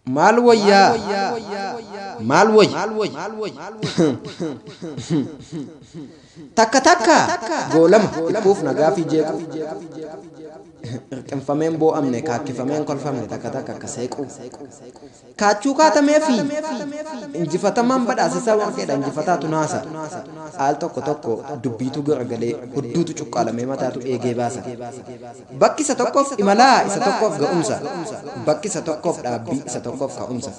Maal wayyaa? Maal wayya? Takka takka goolama dhiphuuf nagaa fi jeequ. Hirqinfameen boo'amne kaakkifameen kolfamne takka takka akka seequ. Kaachuu kaatamee fi injifatamaan badhaasisaa warqeedha injifataatu naasa. Al tokko tokko dubbiitu garagalee hudduutu cuqqaalamee mataatu eegee baasa. Bakki isa tokkoof imalaa isa tokkoof ga'umsa. Bakki isa tokkoof dhaabbii isa tokkoof ka'umsa.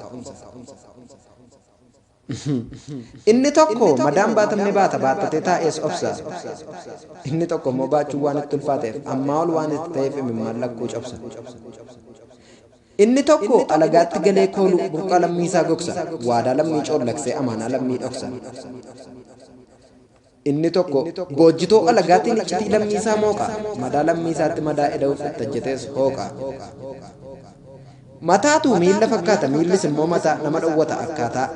Inni tokko madaan baatamne baata baattatee taa'ees obsa. Inni tokko immoo baachuu waan itti ulfaateef ammaa ol waan itti ta'eef imimmaan lakkuu cabsa. Inni tokko alagaatti galee koolu burqaa lammii isaa gogsa. Waadaa lammii coollaksee amaanaa lammii dhoksa. Inni tokko boojjitoo alagaatiin iccitii lammii isaa mooqa. Madaa lammii isaatti madaa eda'uuf itti hojjetees hooqa. Mataatu miilla fakkaata miillis immoo mataa nama dhowwata akkaataa.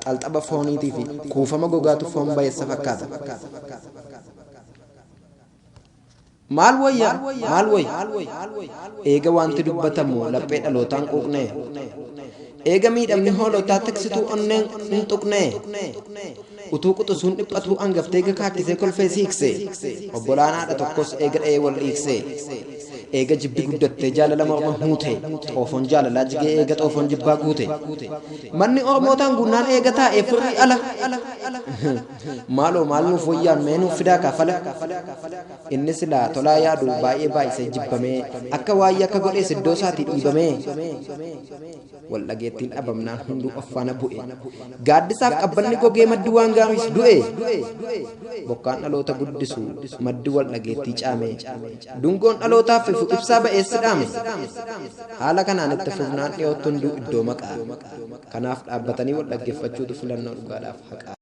Xalxaba fooniitii fi kuufama gogaatu foon bayeessa fakkaata. Maal wayya? Maal wayya? Eega wanti dubbatamu laphee dhalootaan quuqnee. Eega miidhamni hoolotaa tiksituu onneen hin tuqnee. Utuu quxisuun dhiphatuu hangaftee eega kaakkisee kolfee siiqsee. Obbolaan haadha tokkos eega dha'ee wal dhiiksee. Eega jibbi guddattee jaalala morma huute. Xoofoon jaalalaa jigee eega xoofoon jibbaa guute. Manni Oromootaan guunnaan eega taa'ee firri ala. Maaloo maal nuuf wayyaan mee nuuf fidaa kaafala. Inni silaa tolaa yaadu baay'ee baay'isee jibbamee akka waayee akka godhees iddoo isaatii dhiibamee. Wal dhageettiin dhabamnaan hunduu of faana bu'e. Gaaddisaaf qabbanni gogee maddi waan gaariis du'e. Bokkaan dhaloota guddisu maddi wal dhageettii caame. Dungoon dhalootaaf ifu ibsaa ba'eessi dhaame. Haala kanaan itti fufnaan dhiyootti hunduu iddoo maqaa. Kanaaf dhaabbatanii wal dhaggeeffachuutu filannoo dhugaadhaaf haqaa.